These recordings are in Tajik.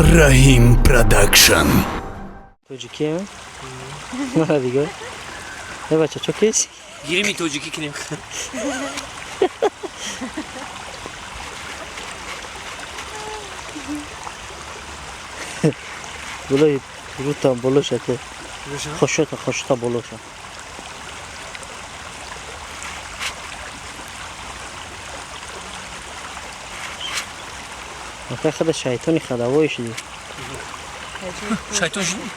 Раҳим Продакшн. Тоҷикиам мара дига. Э, бача, чо кеси? Гирими тоҷикӣ кунем. Болои рутам боло шате. Хошота, хошота боло ша. Ака, хада шайтони хадавой шуди. Шайтон шуди.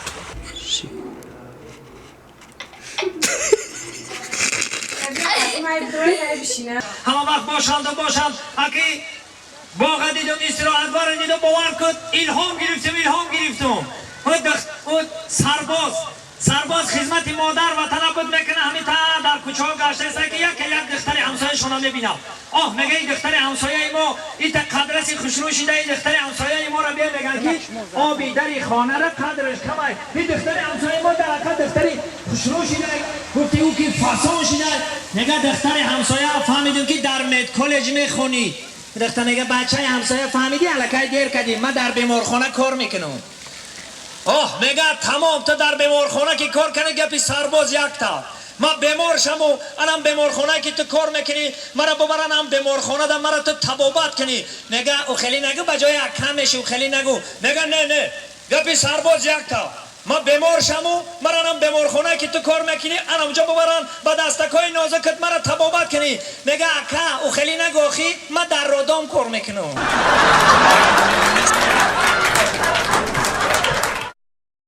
Ҳама вақт бошанд бошанд. Аки боға дидум, истироҳатбара дидум, бовар кун, илҳом гирифтум, илҳом гирифтум. Ӯ сарбоз, сарбоз хизмати модар ватана буд мекуна. Ҳамита дар кӯчаҳо гаштаеста, ки яке як духтари ҳамсояшона мебинам. Оҳ, мега, ин духтари ҳамсояи мо ита қадраси хушрӯ шида, ин духтари ҳамсояи моро бия. Меган, ки оби дари хонара қадраш камай. Ин духтари ҳамсояи мо дар ҳақиқат духтари хушрӯ шида. Гуфти ӯ ки фасон шида. Мега, духтари ҳамсоя, фаҳмидем, ки дар медколлеҷ мехонӣ. Духтар мега: «Бачаи ҳамсоя, фаҳмидӣ, аллакай дер кардӣ, ман дар беморхона кор мекунам». Оҳ, мега, тамом, ту дар беморхона ки кор кунӣ, гапи сарбоз якта. Ман бемор шаму, анам беморхонае ки ту кор мекунӣ, мара бубаран ам беморхонада, мара ту табобат кунӣ. Мега, ӯ хеле нагӯ, ба ҷои акам меши, ӯ хеле нагӯ. Мега, не, не, гапи сарбоз якта. Ман бемор шаму, маранам беморхонае ки ту кор мекунӣ, анамҷо бубаран, ба дастакҳои нозукат мара табобат кунӣ. Мега, ака, ӯ хеле нагӯ, охи ман дар роддом кор мекунам.